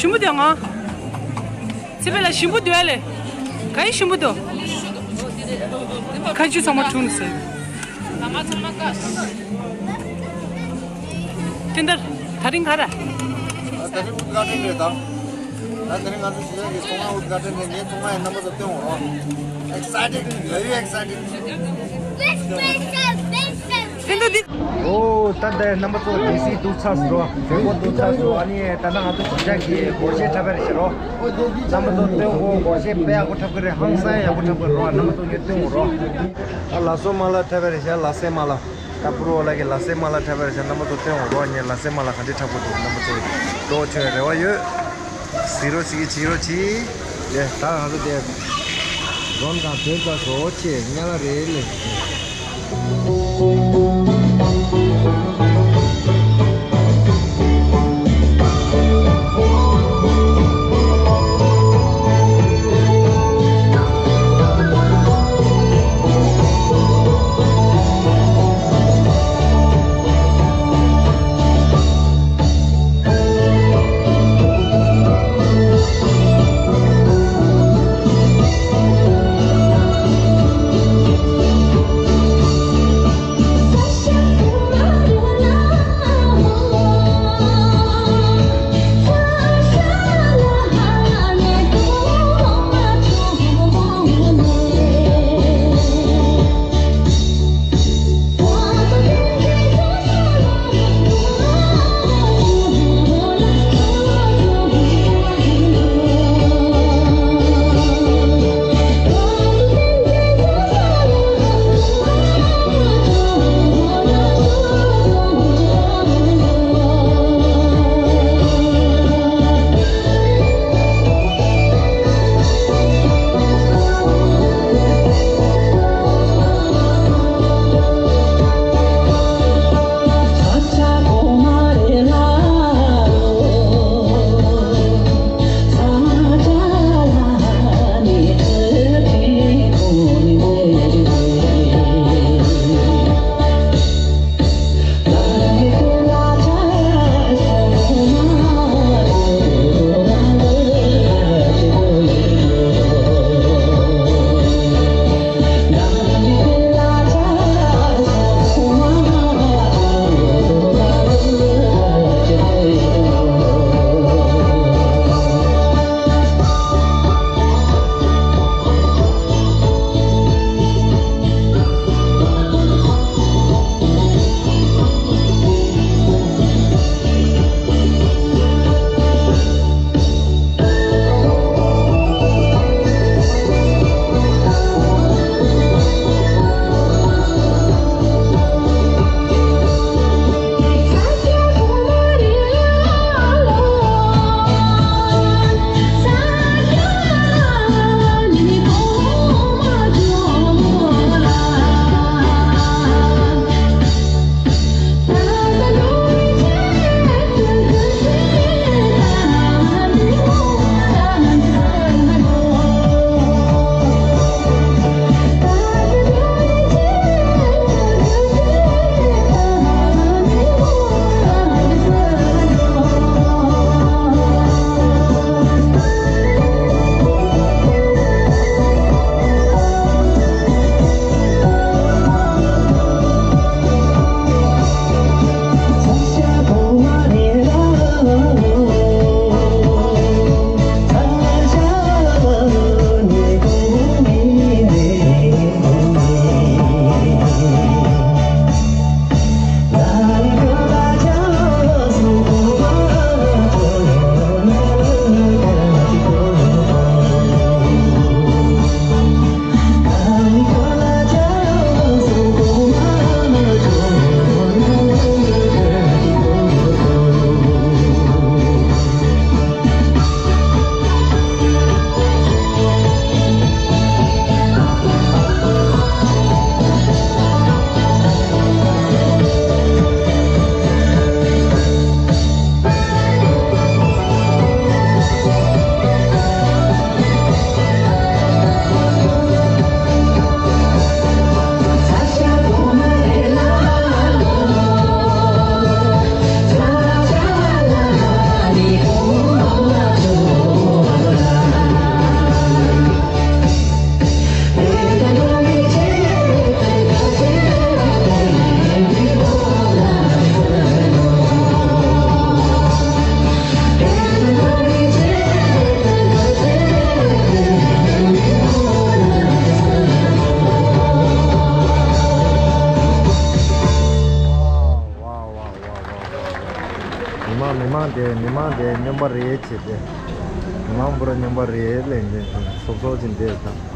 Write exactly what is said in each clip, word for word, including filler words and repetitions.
ཞིམ་པོ་འདུག་ང་། ཚེ་འཕེལ་ལ་ཞིམ་པོ་འདུག་ཨ་ལེ། ག་ཡི་ཞིམ་པོ་འདུག་ཁ་ཆུ་ཚང་མ་འཁྲུངས་སོང་། ད་ང་ཚང་མ་བཀག་སོང་། ཕན་ཐར། ད་རིང་ག་རེ། ད་རིང་ཨུད་གྷ་ཌན་རེད་ད། ད་དེ་རིང་ང་ཚོ་གཞིས་ཆགས་ཀྱི་ཚོང་ཁང་ཨུད་གྷ་ཌན་རེད། ངའི་ཚོང་ཁང་ཡང་རྣམ་པ་ཚོ་སྟོན་འོང་རོགས། Excited, very excited. ཕན་ཐོགས་འདི། ཨོ་ད་ལྟ་རྣམ་པ་ཚོ་ཌི་སི་འདུག་ཚར་སོང་རོགས། བོད་པ་འདུག་ཚར་སོང་། ཨ་ནི་ད་ལྟ་ང་ཚོ་གཞིས་ཆགས་ཀྱི་སྒོར་གཞས་འཁྲབ་པ་རེད་ཤག་རོགས། རྣམ་པ་ཚོ་སྟོན་དགོས། སྒོར་གཞས་དཔེ་ཡག་པོ་འཁྲབ་ཀྱི་རེད། ཧང་སང་ཡག་པོ་འཁྲབ་ཀྱི་རེད་རོགས། རྣམ་པ་ཚོ་ངས་སྟོན་དགོས་རོགས། ཨ་ལ་སོ་མ་ལ་འཁྲབ་པ་རེད་ཤག་ལ་སེ་མ་ལ། ད་པུ་རོ་ལ་གི་ལ་སེ་མ་ལ་འཁྲབ་པ་རེད་ཤག་རྣམ་པ་ཚོ་སྟོན་འོང་རོགས། ངས་ལ་སེ་མ་ལ་ག་འདྲས་འཁྲབ་དགོས་འདུག་རྣམ་པ་ཚོ་སྤྲོ་བོ་བྱུང་བའི་རེ་བ་ཡོད། གཟིགས་རོགས་བྱེད་ཀྱི། བྱེད་རོགས་བྱེད། ཡེ་ད་ང་ཚོ་དེ་རོན་དང་དོན་དང་བཟོ་བོ་ཆེ་ཉ་ལ་རེད་ལེ། མི་མང་མི་མང་དེ་མི་མང་དེ་སྨྱོན་པ་རེད་བྱས་ཏེ། མི་མང་པུ་ར་སྨྱོན་པ་རེད་ལས་འདི་སོབ་སོབ་ཅིག་འདེབས་དང་།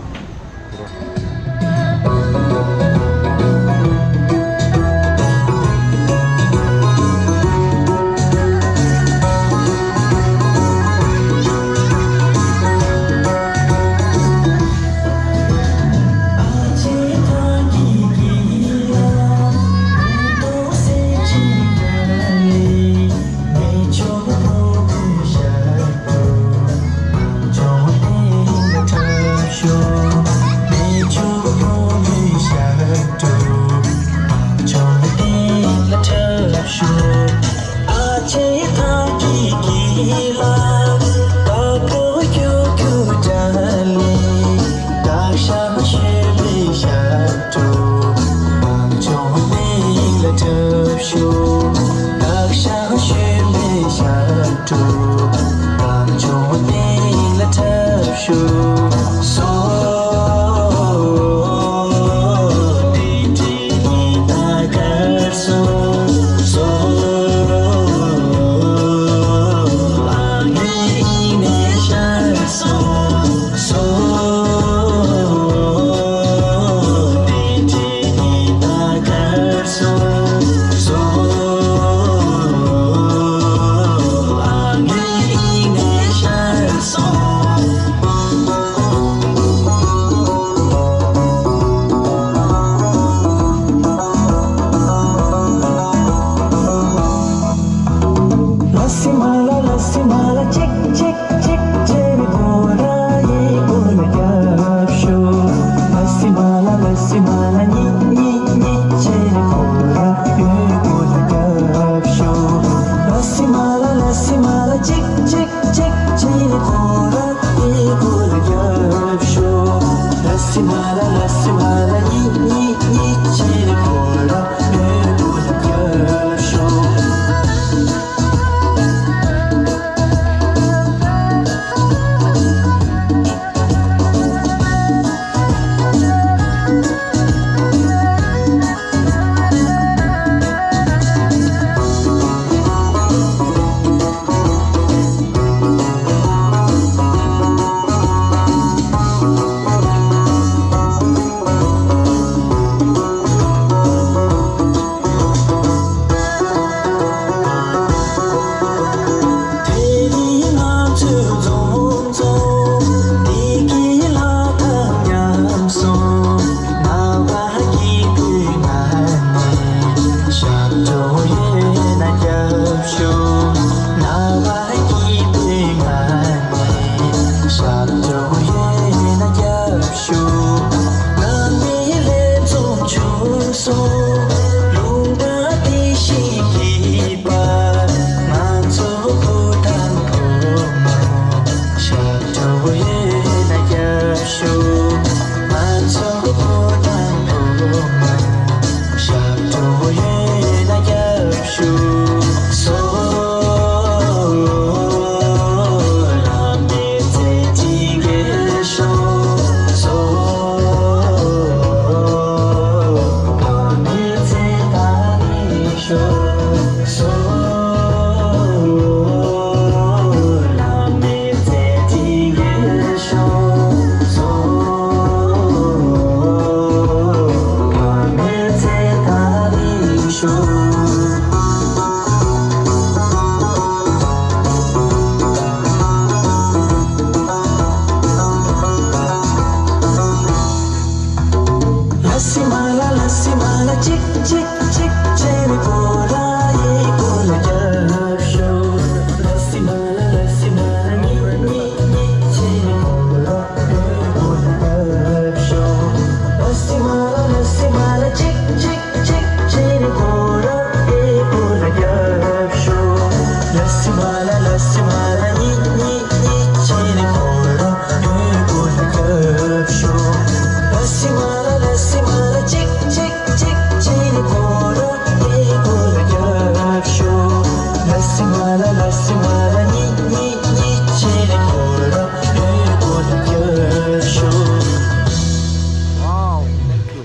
Wow, thank you.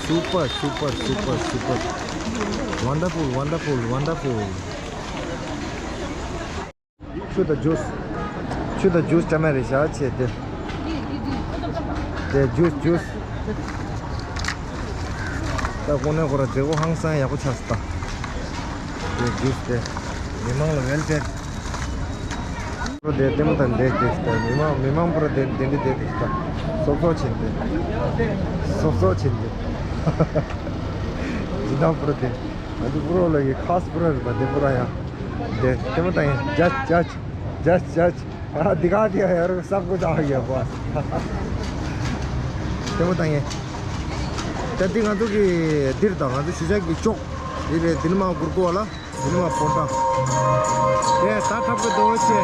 Super, super, super, super. Wonderful, wonderful, wonderful. ཆུ་དང་ཇུས། ཆུ་དང་ཇུས་ཅ་མ་རེད་བཞག་ཆེ་དེ། དེ་ཇུས་ཇུས། ད་དངོས་གནས་ཁོ་ར་མཛད་སྒོ་ཧང་སང་ཡག་པོ་ཆགས་སོང་ད། དེ་ཇུས་དེ། མི་མང་ལ་ཝེལ་ཕེར། པུ་ར་དེ་ལྟད་མོ་དང་འདྲེ་དེ་ད་མི་མང་མི་མང་པུ་ར་དེ་དེ་འདྲ་དེ་དེ་ད། སོབ་སོབ་ཕྱིན་ཏེ། སོབ་སོབ་ཕྱིན་ཏེ། ཇི་ལྟར་པུ་ར་དེ། ང་ཚོ་པུ་ར་ལ་ཡི་ཁ་སི་པུ་ར་རེད་པ་དེ་པུ་ར་ཡང་། དེ་ལྟད་མོ་དང་ཡང་ཇ་ཇ་ཇ་ཇ། ཨ་འདི་ག་དེ་ཡང་ཡར་ས་ཀོ་ཇ་ཡ་པ། ལྟད་མོ་དང་ཡང་། ད་འདི་ང་ཚོ་གི་འདིར་དང་ང་ཚོ་གཞིས་ཆགས་ཀྱི་ཅོག་འདི་རེད། འདི་ནི་མ་གུར་གོ་བ་ལ། འདི་ནི་མ་པོ་ཏ། དེ་ད་ཐབ་ཀྱི་རྡོ་ཆེ།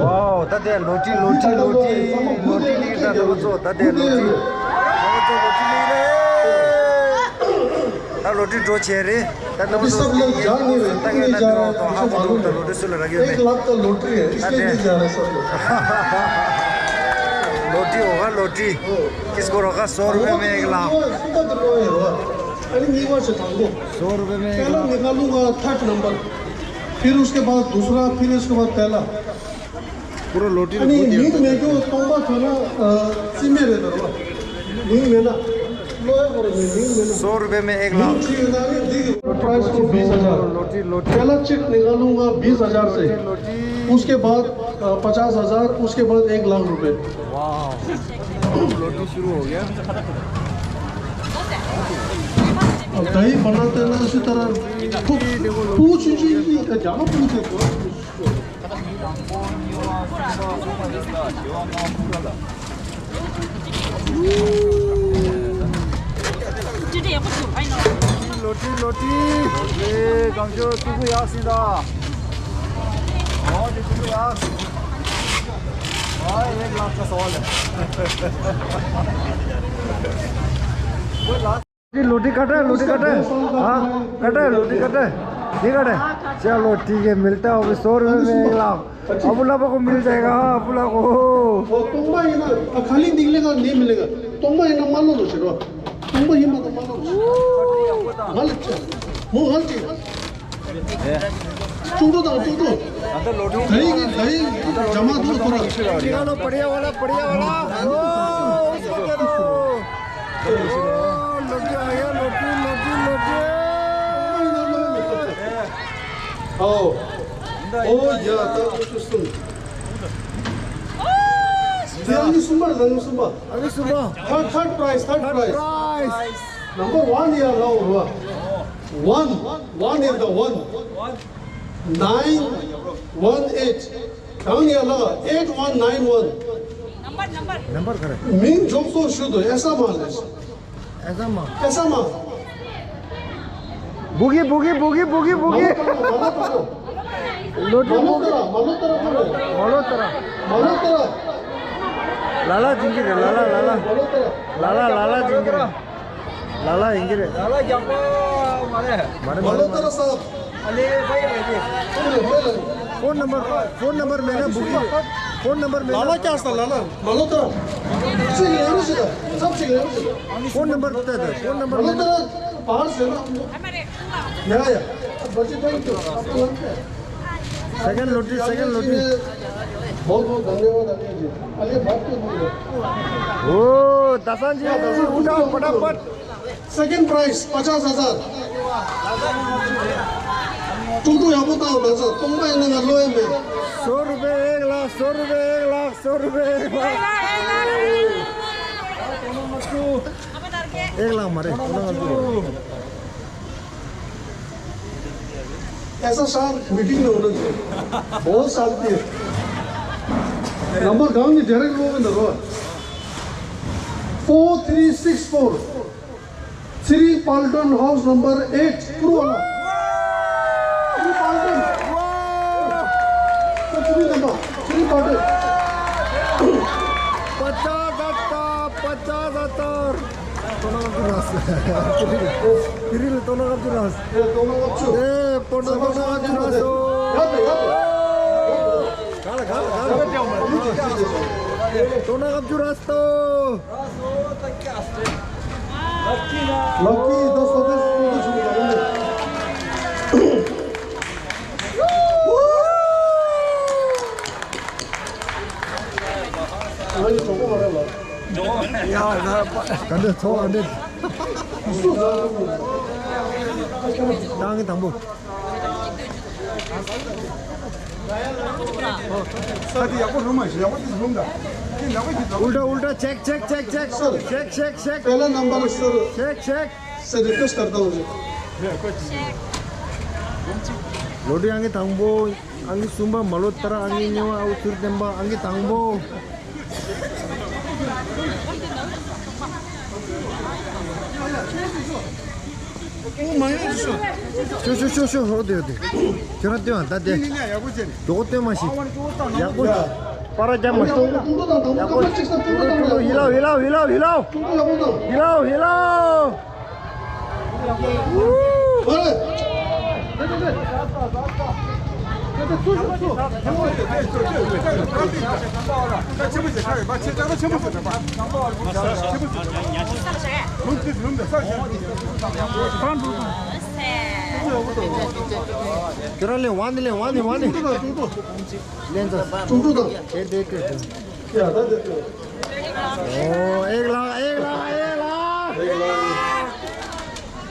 ཝའོ། ད་དེ་ལོ་ཊི་ལོ་ཊི་ལོ་ཊི་ལོ་ཊི་ལིག་ད་ད་ཚོ་ད་དེ་ལོ་ཊི། ད་ཚོ་ལོ་ཊི་ལིག་རེད། ད་ལོ་ཊི་འགྲོ་ཆེ་རེད། ད་ནང་དུ་ད་ངས་ན་དེ་རོགས་དང་ཧ་གོ་འདུག་ད་ལོ་ཊི་སུ་ལ་རག་ཡོད་མེད། एक लाख का लॉटरी है, इसलिए नहीं जा रहा सब लोग। ལོ་ཊི་འོ་ག་ལོ་ཊི། किसको रोका? सौ रुपये में एक लाख। अरे नहीं हुआ से थांगो। सौ रुपये में एक पहला लाख। निकालूंगा थर्ड नंबर, फिर उसके बाद दूसरा, फिर उसके बाद पहला। पूरा लॉटरी। अरे नींद में जो तोबा था ना, सीमे रे दरवा। नींद में ना। सौ रुपये में एक लाख। प्राइस को बीस हजार। Lottery lottery. पहला चेक निकालूंगा बीस हजार से। उसके बाद पचास हजार, उसके बाद एक लाख रुपए। वाह। लॉटरी शुरू हो गया। दही बनाते ना उसी तरह। पूछ जी, जामा पूछे। ལོ་ཊི་ལོ་ཊི། ལོ་ཊི། གང་བྱོས་ཏུ་གུ་ཡག་སྲིད་ད། ཨོ་ཏུ་གུ་ཡག་སྲིད། ཨོ་ཡེ་ལག་ཁ་སོ་ལེ། ལོ་ཊི་ཀ་ཊ། ལོ་ཊི་ཀ་ཊ། ཧ་ཀ་ཊ། ལོ་ཊི་ཀ་ཊ། ཡེ་ཀ་ཊ། चलो ठीक है, मिलता है अभी सौ रुपये में एक लाख। अबू लापा को मिल जाएगा। हाँ, अबू ला को। वो तुंबा ही ना, खाली निकलेगा, नहीं मिलेगा। तुंबा ही ना, मान लो तो चलो। तुंबा ही मत मान लो। गलत है। वो गलत है। चुंटू था, चुंटू। दही की, दही जमा दो थोड़ा। निकालो, बढ़िया वाला, बढ़िया वाला। ओ, उसको दे दो। ओ, लोटी आ गया, लोटी, लोटी, लोटी। आओ। ओ, या, तब कुछ सुन। ये अभी सुन बा, अभी सुन बा। अभी सुन बा। Third, third prize, third prize। Number one, या, लाओ, वाह। One, one is the one। Nine one eight। གང་ཡ་ལ། eight one nine one། number number number करे। མིང་འཇོག་ཚོ་ཞུ་དོ། ཨེ་ས་མ་ལེ། ཨེ་ས་མ། ཨེ་ས་མ། བུ་གི་བུ་གི་བུ་གི་བུ་གི་བུ་གི། མ་ལོ་ཏར། མ་ལོ་ཏར། མ་ལོ་ཏར། མ་ལོ་ཏར། མ་ལོ་ཏར། ལ་ལ་འཛིན་གྱི་རེད། ལ་ལ་ལ་ལ། ལ་ལ་ལ་ལ་འཛིན་གྱི་རེད། ལ་ལ་ཡིན་གྱི་རེད། ལ་ལ་རྒྱག་པ་མ་རེད། མ་རེད། མ་ལོ་ཏར་སབ། ཨ་ལེ་ཕ་ཡི་རེད་དེ། ཕོན་ནམ་བར། ཕོན་ནམ་བར་མེད་ན་བུ་གི། ཕོན་ནམ་བར་མེད་ན། ལ་ལ་ཀྱག་ས། ལ་ལ། མ་ལོ་ཏར། ཅིག་ལེ་རུ་ཞིག་ད། ཚབ་ཅིག་ལེ་རུ་ཞིག་ད། ཕོན་ནམ་བར་ཏེ་ཏེ། ཕོན་ནམ་བར་མ་ལོ་མེད་ན། ཏར་བར་ཟེར་ན། ཡ་ཡ། बच्चे थैंक यू। आपको लग गया। Second lottery, second lottery. बहुत बहुत धन्यवाद अनिल जी। अरे बात तो बोल दो। ओ, दासान जी, उठाओ फटाफट। सेकंड प्राइस पचास हजार। टुटू याबो ताओ दासा, तुम भाई ने लो है मैं। सौ रुपए एक लाख, सौ रुपए एक लाख, सौ रुपए एक लाख। एक लाख मारे। ऐसा शांत मीटिंग में होना चाहिए। बहुत शांति है। नंबर गांव में डायरेक्ट लोग हैं ना। Four three six four। Shri पाल्टन हाउस नंबर एट। पूरा वाला। श्री पाल्टन। श्री पाल्टन। पचास हजार, पचास हजार। टोना कप जुरास। पिरिल टोना कप जुरास। ए, टोना कप जु। ए, टोना कप जुरास। गाला, गाला, गाला। टोना कप जुरास तो। लकी, दस सौ दस। लकी, दस सौ दस। ག་འདྲ་ཚོགས་ཨ་འདྲ། ཏང་གི་དང་པོ། ས་དེ་ཡག་པོ་ལྷུང་མ་ཤེས། ཡག་པོ་དེ་ལྷུང་ད། དེ་ལག་པ་གི་ལག་པ། उल्टा उल्टा check check check check check check check. पहला नंबर सर। Check check. से रिक्वेस्ट करता हूँ जी। ལོ་དྲི་ཨང་ཀི་དང་པོ། ཨང་ཀི་གསུམ་པ་མ་ལོ་ཏར། ཨང་ཀི་གཉིས་པ་ཨའུ་ཚུར་བསྟན་པ། ཨང་ཀི་དང་པོ། ཤོ་ཤོ་ཤོ་ཤོ། ཧོ་དེ་དེ། ཁྱོད་རང་སྟོན་ཨ་ད་དེ། མགྱོགས་པོ་སྟོན་མ་ཤེས། ཡག་པོ། པར་རྒྱབ་མ་ཤེས། ཡག་པོ། ཧི་ལའོ་ཧི་ལའོ་ཧི་ལའོ་ཧི་ལའོ། ཧི་ལའོ་ཧི་ལའོ། ཁྱོད་རང་ལེན། ཝང་ནི་ལེན། ཝང་ནི། ཝང་ནི་ལེན། ཀྲུང་ཀྲུང་དང་། དེ་དེ་དེ་དེ། ཡ་ད་དེ་དེ། ओ, एक लाख, एक लाख, एक लाख।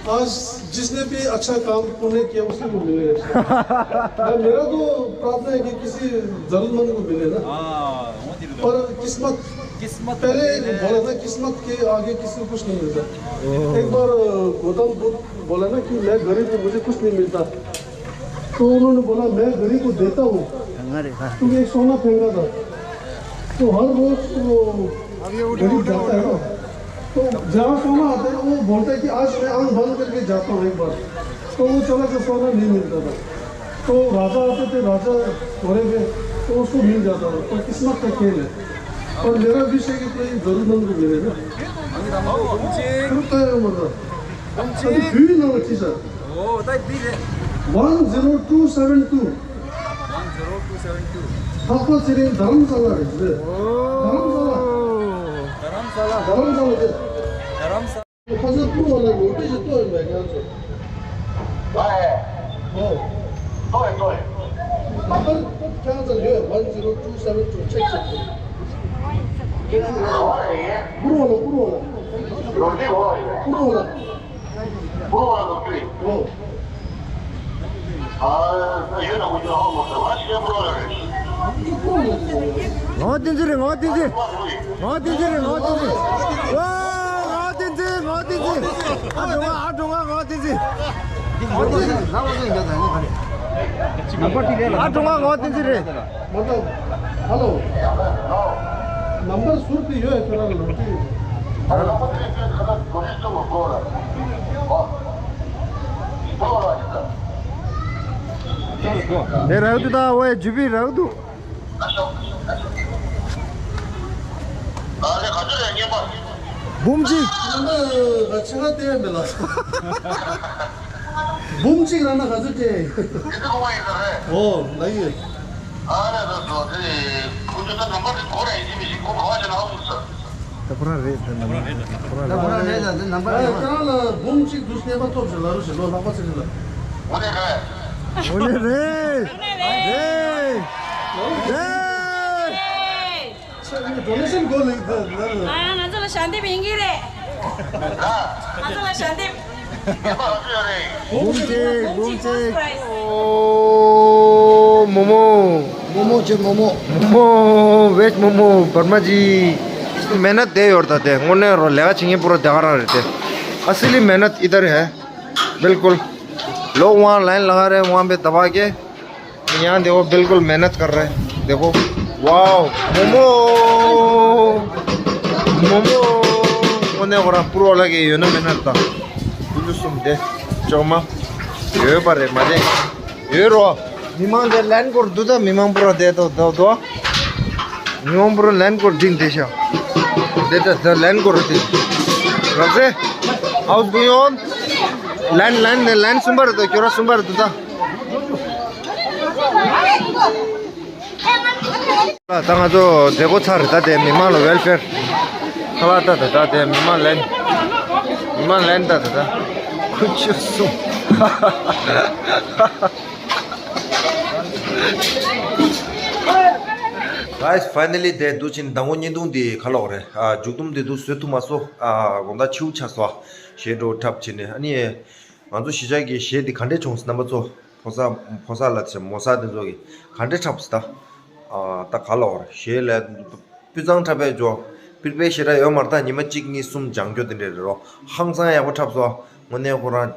आज जिसने भी अच्छा काम पुण्य किया, उसी को मिले। मैं, मेरा तो प्रार्थना है कि किसी जरूरतमंद को मिले ना। हाँ, वो दिल। पर किस्मत, किस्मत पहले बोला था, किस्मत के आगे किसी को कुछ नहीं मिलता। एक बार गौतम बुद्ध बोला ना कि मैं गरीब हूँ, मुझे कुछ नहीं मिलता। तो उन्होंने बोला, मैं गरीब को देता हूँ। तुम एक सोना फेंका था। तो हर रोज वो गरीब जाता है ना, तो जहाँ सोना आता है, वो बोलता है कि आज मैं आंख बंद करके जाता हूँ एक बार। तो वो चला गया, सोना नहीं मिलता था। तो राजा आते थे, राजा घोड़े पे, तो उसको मिल जाता था। तो किस्मत का खेल है। और मेरा विषय कि कोई जरूरतमंद को मिले ना। ཁྱོད་ལྟ་ཡོང་མ་ད། ཨ་ནི་བུའི་ནང་ལ་ཁྲིད་ཤག་ཨོ་ད་འདི་རེད། One zero two seven two། One zero two seven two། ལྷག་པ་ཚེ་རིང་རྡ་རམ་ས་ལ་རེད་ཟེར། རྡ་རམ་ས་ལ། རྡ་རམ་ས་ལ། རྡ་རམ་ས་ལ་དེ། རྡ་རམ་ས། ཁ་སང་བུ་བ་ལ་ལོ་ཏི་ཞིག་ལྟོས་ཡོད་པས་ང་ཚོ། ཨོ། ལྟོས་ཡོད། ལྟོས་ཡོད། ཁྱེད་རང་ཚོ་ཡོད། One zero two seven two། ཅེག་ཅེག་ཅེག། ཀུ་རུ་བ་ལ། ཀུ་རུ་བ་ལ། ལོ་ཏི་བ་ལ། ཀུ་རུ་བ་ལ། ཨོ། ཨ་ཡོད་ན་ཁོ་ཚོ་ཧ་གོ་ས་ང་ཤེས་པོ་རེད། ངག་དབང་བསྟན་འཛིན་རེད། ངག་དབང་བསྟན་འཛིན། ངག་དབང་བསྟན་འཛིན་རེད། ངག་དབང་བསྟན་འཛིན། ཝ། ངག་དབང་བསྟན་འཛིན། ངག་དབང་བསྟན་འཛིན། ཨ་འགྲོ་ང་། ཨ་འགྲོ་ང་། ངག་དབང་བསྟན་འཛིན། ངག་དབང་བསྟན་འཛིན། ཨ་འགྲོ་ང་། ངག་དབང་བསྟན་འཛིན་རེད། མ་ད། ཧ་ལོ། ནམ་བར་ཟུར་དེ་ཡོད་ཁྱོད་རང་ལ་ལོ་དེ། དེ་རག་འདུག་ད། ཝེ་ཇུ་པི་རག་འདུག་འབུམ་གཅིག་ཕྱི་ལ་བལྟས་མེད་ལ། འབུམ་གཅིག་རག་ན་ག་ཚོད་སྤྲད། ཨོ་ལ་ཡོད། ད་ཁོ་རང་རེད། ད་ནམ་བར་རེད། ད་ནམ་བར་རེད། ད་ཁོ་རང་རེད། ད་ནམ་བར་རེད། ཁྱེད་རང་ལ་འབུམ་གཅིག་དུས་གནས་པ་ཐོབ་ཟེར་ལ་རུ་ཞིག་ལོ་ལྷག་པ་ཚེ་རིང་ལ། འོ་ལེ་རེད། རེད། རེད། ཆེ་ནི་ཌོ་ནེ་ཤན་གོ་ལེགས་ད་ལ། ཨ་ང་ཚོ་ལ་ཞལ་འདེབས་ཡིན་གྱི་རེད། ང་ཚོ་ལ་ཞལ་འདེབས། འབུམ་གཅིག་འབུམ་གཅིག་ཨོ་མོ་མོ། མོ་མོ་ཆེ་མོ་མོ། མོ་མོ། ཝེཇ་མོ་མོ། བར་མ་ཇི། མེ་ནད་དེ་ཡོད་ད་དེ། དངོས་གནས་རོ་ལས་ཀ་བྱེད་མཁན་པོ་རོ་དེ་ག་རང་རེད་དེ། असली मेहनत इधर है। बिल्कुल। लोग वहाँ लाइन लगा रहे हैं, वहाँ पे दबा के। यहाँ देखो, बिल्कुल मेहनत कर रहे हैं। देखो। वाओ। मोमो। मोमो। དངོས་གནས་ཁོ་རང་པུར་བ་ལ་གི་ཡོད་ན་མེད་ན་ད། ཀུ་ལུ་གསུམ་དེ། ཅོག་མ། ཡོད་པ་རེད་མ་རེད། ཡོད་རོ། མི་མང་དེ་ལན་སྐོར་འདུག་ད། མི་མང་པུར་བ་དེ་དོ་དོ་དོ། མི་མང་པུར་བ་ལན་སྐོར་འགྲིག་འདི་ཤ། དེ་ད་ད་ལན་སྐོར་དེ། རབ་ཟེ། How's going on? ལན་ལན་ནས་ལན་གསུམ་པ་རེད་དོ། ཁྱོད་ར་གསུམ་པ་རེད་དོ་ད། ད་ང་ཚོ་མཛད་སྒོ་ཚར་རེད། ད་དེ་མི་མང་ལ་ཝེལ་ཕེར། ཁ་ལག་ད་ད་ད་དེ་མི་མང་ལན། མི་མང་ལན་ད་ད་ད། ཁུ་ཆུ་སུ། Guys, finally དེ་འདུག་ཕྱིན་མདང་དགོང་བརྙན་ཐུང་འདི་ག་ལོག་རེད། ཨ་མཇུག་སྡོམ་འདི་འདུག་བཟོ་ཐུབ་མ་སོང་། ཨ་དགོང་དག་ཕྱི་པོ་ཆགས་སོང་། གཞས་འགྲོ་འཁྲབ་ཕྱིན་ནས། ཨ་ནི་ང་ཚོ་གཞིས་ཆགས་ཀྱི་གཞས་འདི་ག་འདྲས་བྱུང་སོང་རྣམ་པ་ཚོ། ཕོ་གསར་ཕོ་གསར་ལ་བྱས་མོ་གསར་དེ་ཚོ་གི་ག་འདྲས་འཁྲབ་སོང་ད། ཨ་ད་ག་ལོག་རེད། གཞས་ལ་སྤུས་གཙང་འཁྲབ་པའི་ཇོ། པིར་པའི་ཞེ་དྲག་ཡོད་མ་རེད། ད་ཉི་མ་གཅིག་གཉིས་གསུམ་སྦྱང་རྒྱུ་དེ་འདྲས་རེད་རོ། ཧང་སང་ཡག་པོ་འཁྲབ་སོང་། དངོས་གནས་ཁོ་རང་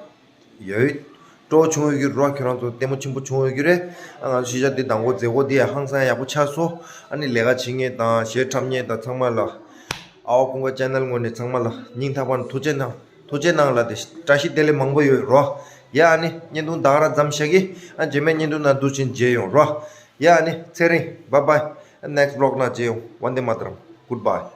ཡོད། སྤྲོ་བྱུང་ཡོད་ཀྱི་རོ། ཁྱོད་རང་ཚོ་ལྟད་མོ་ཆེན་པོ་བྱུང་ཡོད་ཀྱི་རེད། ཨ་ང་ཚོ་གཞིས་ཆགས་འདི་མདང་དགོང་མཛད་སྒོ་འདི་ཡང་ཧང་སང་ཡག་པོ་ཆགས་སོང་། ཨ་ནི་ལས་ཀ་བྱེད་མཁན་དང་གཞས་འཁྲབ་མཁན་དང་ཚང་མ་ལ། ཨ་བ་ཀུན་དགའ་ཅེ་ནལ་ངོས་ནས་ཚང་མ་ལ་སྙིང་ཐག་པ་ནས་ཐུགས་རྗེ་གནང་། ཐུགས་རྗེ་གནང་ལ་དེ་བཀྲ་ཤིས་བདེ་ལེགས་མང་པོ་ཡོད་རོ། ཡ་ཨ་ནི་བརྙན་ཐུང་ད་ག་རང་མཚམས་བཞག་གི། ཨ་རྗེས་མའི་བརྙན་ཐུང་ནང་འདུག་ཕྱིན་མཇལ་ཡོང་རོ། ཡ་ཨ་ནི་ཚེ་རིང་། Bye bye. Next vlog ནང་མཇལ་ཡོང་། Vande Mataram. Goodbye.